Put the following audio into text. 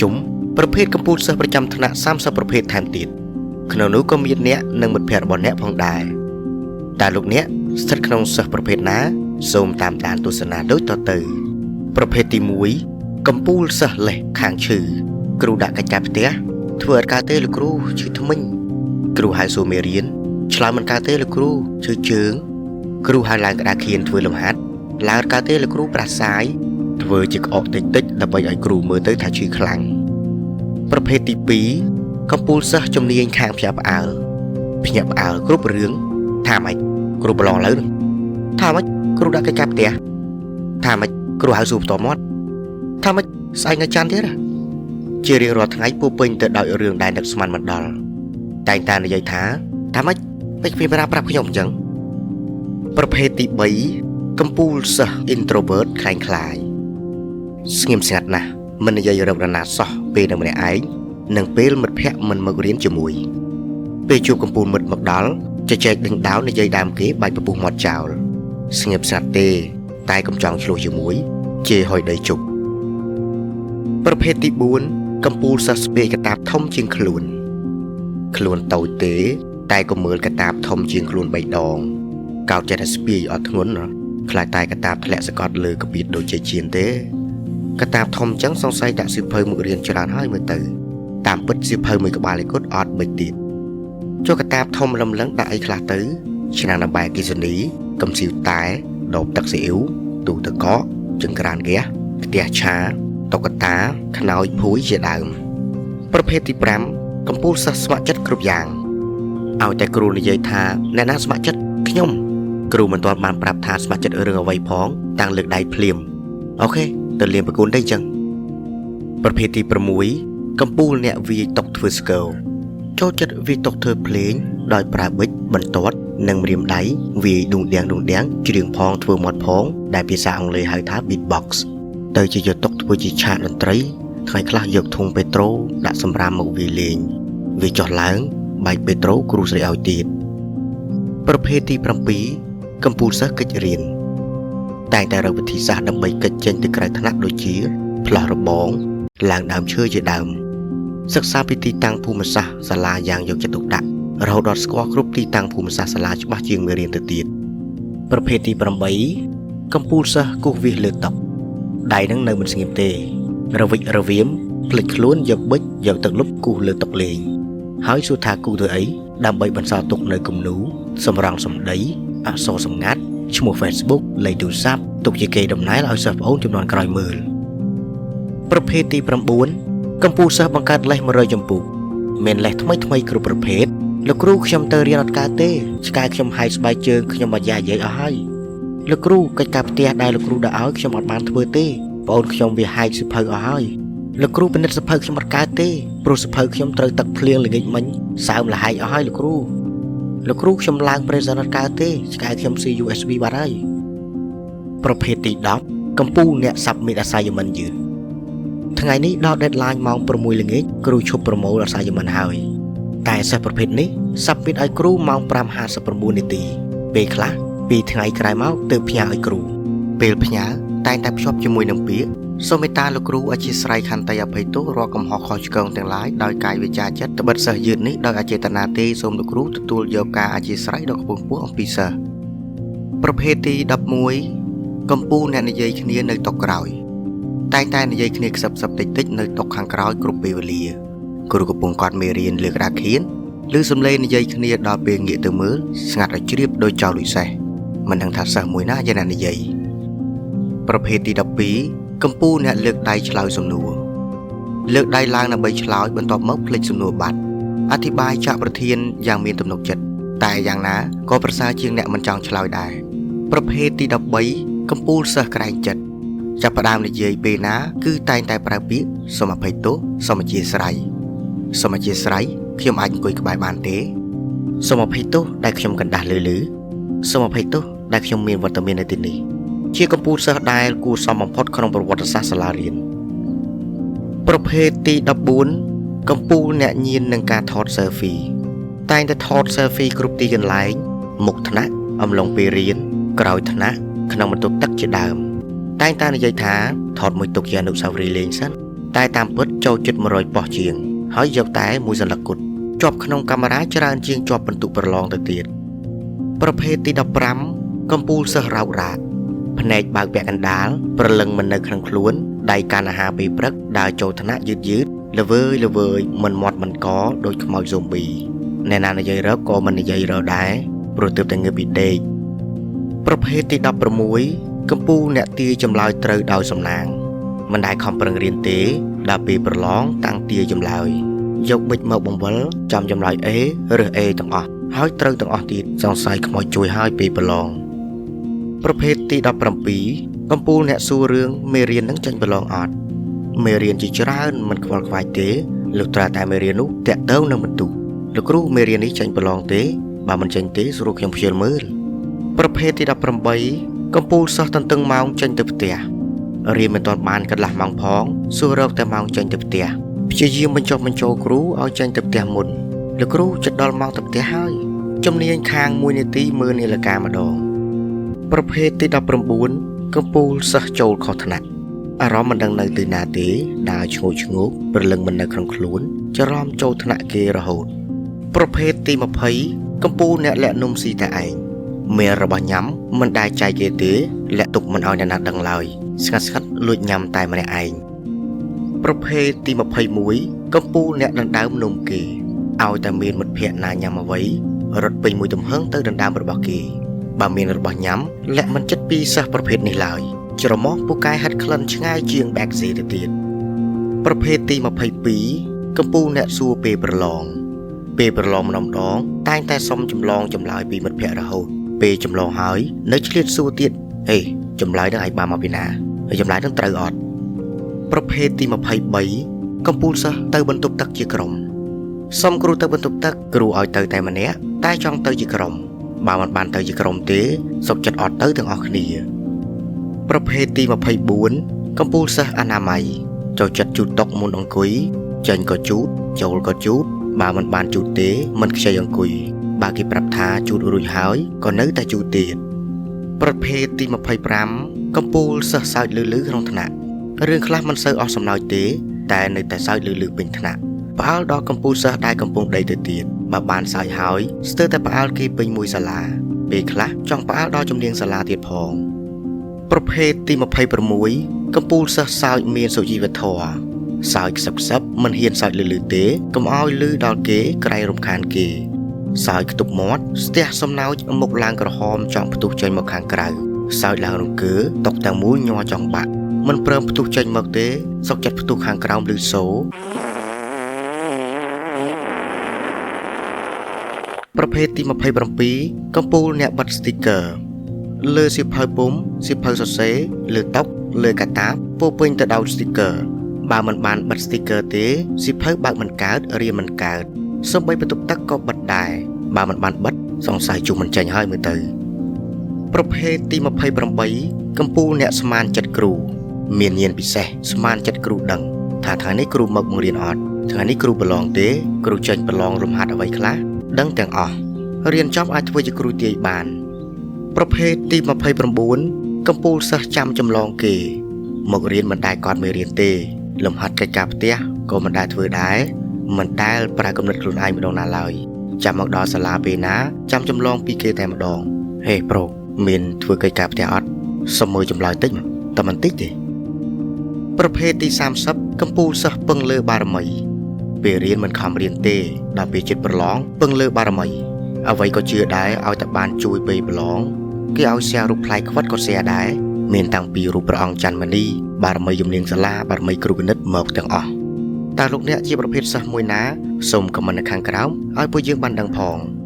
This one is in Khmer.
ជុំប្រភេទកំពូលសិស្សប្រចាំថ្នាក់30ប្រភេទថែមទៀតក្នុងនោះក៏មានអ្នកនិងមិត្តភ័ក្តិរបស់អ្នកផងដែរតើលោកអ្នកស្ថិតក្នុងសិស្សប្រភេទណាសូមតាមដានទស្សនាដូចតទៅប្រភេទទី1កំពូលសិស្សលេះខាងឈឺគ្រូដាក់កិច្ចការផ្ទះធ្វើអត់កើតទេលោកគ្រូឈឺធ្មេញគ្រូហៅសួរមេរៀនឆ្លើយមិនកើតទេលោកគ្រូឈឺជើងគ្រូហៅឡើងក្តារខៀនធ្វើលំហាត់ឡើងអត់កើតទេលោកគ្រូប្រាសាយធ្វើជាក្អកតិចតិចដើម្បីឲ្យគ្រូមើលទៅថាឈឺខ្លាំងប្រភេទទី2កំពូលសិស្សជំនាញខាងភ្ញាក់ផ្អើលភ្ញាក់ផ្អើលគ្រប់រឿងថាម៉េចគ្រូប្រឡងលើថាម៉េចគ្រូដាក់កិច្ចការផ្ទះថាម៉េចគ្រូហៅសួរផ្ទាល់មាត់ថាម៉េចស្អែកនៅច័ន្ទទៀតជារៀងរាល់ថ្ងៃពោពេញទៅដោយរឿងដែលនឹកស្មានមិនដល់តែងតែនិយាយថាថាម៉េចមិនគ្មានប្រាប់ខ្ញុំអញ្ចឹងប្រភេទទី3កំពូលសិស្ស introvert คล้ายคล้ายស្ងៀមស្ងាត់ណាស់មិននិយាយរករណាសោះពេលនៅម្នាក់ឯងនិងពេលមិត្តភ័ក្តិមិនមករៀនជាមួយពេលជួបកំពូលមិត្តមកដល់ជជែកដេញដោលនិយាយដើមគេបាច់ពពុះមាត់ចោលស្ងៀមស្ងាត់ទេតែកុំចង់ឆ្លោះជាមួយជេរហុយដីជប់ប្រភេទទី4កំពូលសិស្សស្ពាយកតាបធំជាងខ្លួនខ្លួនតូចទេតែកុំមើលកតាបធំជាងខ្លួន3ដងកោតចិត្តតែស្ពាយអត់ធ្ងន់ខ្លាចតែកតាបធ្លាក់សកត់លើកពីដូចជាជៀនទេកតាបធំចឹងសង្ស័យដាក់សៀវភៅមករៀនច្រើនហើយមើលទៅតាមពិតសៀវភៅមួយក្បាលឯគត់អត់បិចទៀតចុះកតាបធំលំលឹងដាក់អីខ្លះទៅឆ្នាំងដំបែអគ្គិសនីកំសៀវតែដបទឹកស៊ីអ៊ីវទូទឹកកកចង្ក្រានហ្គាសផ្ទះឆាតុក្កតាខ្នើយភួយជាដើមប្រភេទទី5កំពូលសិស្សស្ម័គ្រចិត្តគ្រប់យ៉ាងឲ្យតែគ្រូនិយាយថាអ្នកណាស្ម័គ្រចិត្តខ្ញុំគ្រូមិនទាន់បានប្រាប់ថាស្ម័គ្រចិត្តរឿងអ្វីផងតាំងលើកដៃភ្លាមអូខេទៅលៀមប្រគូនទៅអញ្ចឹងប្រភេទទី6កំពូលអ្នកវាយតុកធ្វើស្គរចូលចិត្តវាយតុកធ្វើភ្លេងដោយប្រើប៊ិចបន្ទាត់និងម្រាមដៃវាយដួងដៀងដួងដៀងច្រៀងផងធ្វើមាត់ផងដែលភាសាអង់គ្លេសហៅថា beatbox ទៅជាយកតុកធ្វើជាឆាកតន្ត្រីថ្ងៃខ្លះយកធុងពេត្រូដាក់សម្រាមមកវាយលេងវាចុះឡើងបែកពេត្រូគ្រូស្រីឲ្យទៀតប្រភេទទី7កំពូលសិស្សកិច្ចរៀនតែងតែរកវិធីសាស្ត្រដើម្បីកិច្ចចេញទៅក្រៅថ្នាក់ដូចជាផ្លោះរបងឡើងដើមឈើជាដើមសិក្សាពីទីតាំងភូមិសាស្ត្រសាលាយ៉ាងយកចិត្តទុកដាក់រហូតដល់ស្គាល់គ្រប់ទីតាំងភូមិសាស្ត្រសាលាច្បាស់ជាងមេរៀនទៅទៀតប្រភេទទី8កំពូលសិស្សគូសវាសលើតុដៃនឹងនៅមិនស្ងៀមទេរវិចរវៀមភ្លេចខ្លួនយកប៊ិចយកទឹកលុបគូសលើតុលេងហើយសួរថាគូសធ្វើអីដើម្បីបន្សល់ទុកនៅគំនូសម្រងសម្ដីអក្សរសម្ងាត់ឈ្មោះ Facebook លេខទូរស័ព្ទទុកជាកេរដំណែលឲ្យសិស្សប្អូនចំនួនក្រោយមើលប្រភេទទី9កំពូលសិស្សបង្កើតលេស100ចម្ពោះមានលេសថ្មីថ្មីគ្រប់ប្រភេទលោកគ្រូខ្ញុំទៅរៀនអត់កើតទេឆ្កែខ្ញុំហែកស្បែកជើងខ្ញុំអត់យ៉ានិយាយអស់ហើយលោកគ្រូកិច្ចការផ្ទះដែលលោកគ្រូដាក់ឲ្យខ្ញុំអត់បានធ្វើទេប្អូនខ្ញុំវាហែកសៀវភៅអស់ហើយលោកគ្រូពិនិត្យសៀវភៅខ្ញុំអត់កើតទេព្រោះសៀវភៅខ្ញុំត្រូវទឹកភ្លៀងល្ងាចមិញសើមលហែកអស់ហើយលោកគ្រូលោកគ្រូខ្ញុំឡើង present អត់កើតទេឆ្កែខ្ញុំស៊ី USB បាត់ហើយប្រភេទទី10កំពូលអ្នក submit assignment យឺតថ្ងៃនេះដល់ deadline ម៉ោង6ល្ងាចគ្រូឈប់ប្រមូល assignment ហើយតែសិស្សប្រភេទនេះ submit ឲ្យគ្រូម៉ោង5:59នាទីពេលខ្លះពីថ្ងៃក្រោយមកទើបផ្ញើឲ្យគ្រូពេលផ្ញើតែងតែភ្ជាប់ជាមួយនឹងពាក្យសូមមេត្តាលោកគ្រូអធិស្ឋានខន្តីអភ័យទោសរាល់កំហុសខុសឆ្គងទាំងឡាយដោយកាយវាចាចិត្តត្បិតសិស្សយឺតនេះដោយអចេតនាទេសូមលោកគ្រូទទួលយកការអធិស្ឋានដ៏ខ្ពង់ខ្ពស់អំពីសិស្សប្រភេទទី11កំពូលអ្នកនិយាយគ្នានៅតុក្រោយតែងតែនិយាយគ្នាខ្សឹបខ្សឹបតិចតិចនៅតុខាងក្រោយគ្រប់ពេលវេលាគ្រូកំពុងកត់មេរៀនលើក្តារខៀនឬសំឡេងនិយាយគ្នាដល់ពេលងាកទៅមើលស្ងាត់ឲ្យជ្រាបដោយចោលលុយសេះមិនដឹងថាសិស្សមួយណាជាអ្នកនិយាយប្រភេទទី12កំពូលអ្នកលើកដៃឆ្លើយសំណួរលើកដៃឡើងដើម្បីឆ្លើយបន្ទាប់មកភ្លេចសំណួរបាត់អធិប្បាយចាក់ប្រធានយ៉ាងមានទំនុកចិត្តតែយ៉ាងណាក៏ប្រសើរជាងអ្នកមិនចង់ឆ្លើយដែរប្រភេទទី13កំពូលសិស្សក្រែងចិត្តចាប់ផ្ដើមនិយាយពេលណាគឺតែងតែប្រើពាក្យសូមអភ័យទោសសូមអធិស្ឋានសូមអធិស្ឋានខ្ញុំអាចអង្គុយក្បែរបានទេសូមអភ័យទោសដែលខ្ញុំកណ្ដាស់លឺលឺសូមអភ័យទោសដែលខ្ញុំមានវត្តមាននៅទីនេះជាកំពូលសិស្សដែលគួរសមបំផុតក្នុងប្រវត្តិសាស្ត្រសាលារៀនប្រភេទទី14កំពូលអ្នកញៀននឹងការថត selfie តែងតែថត selfie គ្រប់ទីកន្លែងមុខថ្នាក់អំឡុងពេលរៀនក្រោយថ្នាក់ក្នុងបន្ទប់ទឹកជាដើមតែងតែនិយាយថាថតមួយទុកជាអនុស្សាវរីយ៍លេងសិន តែតាមពិតចូលជិត100ប៉ុស្តិ៍ជាងហើយយកតែមួយសន្លឹកគត់ជាប់ក្នុងកាមេរ៉ាច្រើនជាងជាប់ពិន្ទុប្រឡងទៅទៀតប្រភេទទី15កំពូលសិស្សរោគរ៉ាតភ្នែកបើកពាក់កណ្ដាលព្រលឹងមិននៅក្នុងខ្លួនដៃកាន់អាហារពេលព្រឹកដើរចូលថ្នាក់យឺតយឺតល្វើយល្វើយមិនមាត់មិនកដូចខ្មោចហ្សូមប៊ីអ្នកណានិយាយរកក៏មិននិយាយរកដែរព្រោះទើបតែងើបពីដេកប្រភេទទី16កំពូលអ្នកទាយចម្លើយត្រូវដោយសំណាងមិនដែលខំប្រឹងរៀនទេដល់ពេលប្រឡងតាំងទាយចម្លើយយកប៊ិចមកបង្វិលចំចម្លើយ A ឬ A ទាំងអស់ហើយត្រូវទាំងអស់ទៀតសង្ស័យខ្មោចជួយហើយពេលប្រឡងប្រភេទទី17កំពូលអ្នកសួររឿងមេរៀននឹងចាញ់ប្រឡងអត់មេរៀនជាច្រើនមិនខ្វល់ខ្វាយទេលុះត្រាតែមេរៀននោះតាក់ទងនឹងបន្ទុកលោកគ្រូមេរៀននេះចាញ់ប្រឡងទេបើមិនចាញ់ទេស្រួលខ្ញុំព្យាលមើលប្រភេទទី18កំពូលសិស្សតន្ទឹងម៉ោងចេញទៅផ្ទះរៀនមិនទាន់បានកន្លះម៉ោងផងសួររកតែម៉ោងចេញទៅផ្ទះព្យាយាមបញ្ចុះបញ្ចូលគ្រូឲ្យចេញទៅផ្ទះមុនលោកគ្រូជិតដល់ម៉ោងទៅផ្ទះហើយជំនាញខាង1នាទីមើលនាឡិកាម្ដងប្រភេទទី19កំពូលសិស្សចូលខុសថ្នាក់អារម្មណ៍មិនដឹងនៅទីណាទេដើរឈ្ងោកឈ្ងោកព្រលឹងមិននៅក្នុងខ្លួនច្រឡំចូលថ្នាក់គេរហូតប្រភេទទី20កំពូលអ្នកលាក់នំស៊ីតែឯងមានរបស់ញ៉ាំមិនដែលចែកគេទេលាក់ទុកមិនឲ្យអ្នកណាដឹងឡើយស្ងាត់ស្ងាត់លួចញ៉ាំតែម្នាក់ឯងប្រភេទទី21កំពូលអ្នកដណ្ដើមនំគេឲ្យតែមានមិត្តភ័ក្តិណាញ៉ាំអ្វីរត់ពេញមួយទំហឹងទៅដណ្ដើមរបស់គេបើមានរបស់ញ៉ាំលាក់មិនចិត្តពីសិស្សប្រភេទនេះឡើយច្រមុះពូកែហិតក្លិនឆ្ងាយជាងបែកស៊ីទៅទៀតប្រភេទទី22កំពូលអ្នកសួរពេលប្រឡងពេលប្រឡងម្ដងដងតែងតែសុំចម្លងចម្លើយពីមិត្តភ័ក្តិរហូតពេលចម្លងហើយនៅឆ្លៀតសួរទៀតហេចម្លើយនឹងឯងបានមកពីណាហើយចម្លើយនឹងត្រូវអត់ប្រភេទទី23កំពូលសិស្សទៅបន្ទប់ទឹកជាក្រុមសុំគ្រូទៅបន្ទប់ទឹកគ្រូឲ្យទៅតែម្នាក់តែចង់ទៅជាក្រុមបើមិនបានទៅជាក្រុមទេសុខចិត្តអត់ទៅទាំងអស់គ្នាប្រភេទទី24កំពូលសិស្សអនាម័យចូលចិត្តជូតតុមុនអង្គុយចេញក៏ជូតចូលក៏ជូតបើមិនបានជូតទេមិនខ្ចីអង្គុយបើគេប្រាប់ថាជូតរួចហើយក៏នៅតែជូតទៀតប្រភេទទី25កំពូលសិស្សសើចលឺៗក្នុងថ្នាក់រឿងខ្លះមិនសូវអស់សំណើចទេតែនៅតែសើចលឺៗពេញថ្នាក់ផ្អើលដល់កំពូលសិស្សដែលកំពុងដីទៅទៀតបើបានសើចហើយស្ទើរតែផ្អើលគេពេញមួយសាលាពេលខ្លះចង់ផ្អើលដល់ជំនាញសាលាទៀតផងប្រភេទទី26កំពូលសិស្សសើចមានសុជីវធម៌សើចខ្សឹបខ្សឹបមិនហ៊ានសើចលឺៗទេកុំឲ្យលឺដល់គេក្រែងរំខានគេសើចខ្ទប់មាត់ស្ទះសំណោចមុខឡើងក្រហមចង់ផ្ទុះចេញមកខាងក្រៅសើចឡើងរង្គើតុកទាំងមូលញ័រចង់បាក់មិនព្រមផ្ទុះចេញមកទេសុកចិត្តផ្ទុះខាងក្រោមលឺសូប្រភេទទី27កំពូលអ្នកបិទស្ទីកឺលើសៀវភៅពុំសៀវភៅសរសេរលើតុលើកាតាបពោពេញទៅដោយស្ទីកឺបើមិនបានបិទស្ទីកឺទេសៀវភៅបើកមិនកើតរៀនមិនកើតសូម្បីបន្ទប់ទឹកក៏បិទដែរបើមិនបានបិទសង្ស័យជុំមិនចេញហើយមើលទៅប្រភេទទី28កំពូលអ្នកស្មានចិត្តគ្រូមានញាណពិសេសស្មានចិត្តគ្រូដឹងថាថ្ងៃនេះគ្រូមកបង្រៀនអត់ថ្ងៃនេះគ្រូប្រឡងទេគ្រូចេញប្រឡងលំហាត់អ្វីខ្លះដឹងទាំងអស់រៀនចប់អាចធ្វើជាគ្រូទាយបានប្រភេទទី29កំពូលសិស្សចាំចម្លងគេមករៀនមិនដែលកត់មេរៀនទេលំហាត់កិច្ចការផ្ទះក៏មិនដែលធ្វើដែរមិនដែលប្រើគំនិតខ្លួនឯងម្ដងណាឡើយចាំមកដល់សាលាពេលណាចាំចម្លងពីគេតែម្ដងហេប្រូមានធ្វើកិច្ចការផ្ទះអត់សុំមើលចម្លើយតិចតែមិនតិចទេប្រភេទទី30កំពូលសិស្សពឹងលើបារមីពេលរៀនមិនខំរៀនទេដល់ពេលចិត្តប្រឡងពឹងលើបារមីអ្វីក៏ជឿដែរឲ្យតែបានជួយពេលប្រឡងគេឲ្យសែរូបផ្លែខ្វិតក៏សែដែរមានតាំងពីរូបព្រះអង្គច័ន្ទមនីបារមីជំនាញសាលាបារមីគ្រូគណិតមកទាំងអស់តើលោកអ្នកជាប្រភេទសិស្សមួយណាសូមខមមិននៅខាងក្រោមឲ្យពួកយើងបានដឹងផង។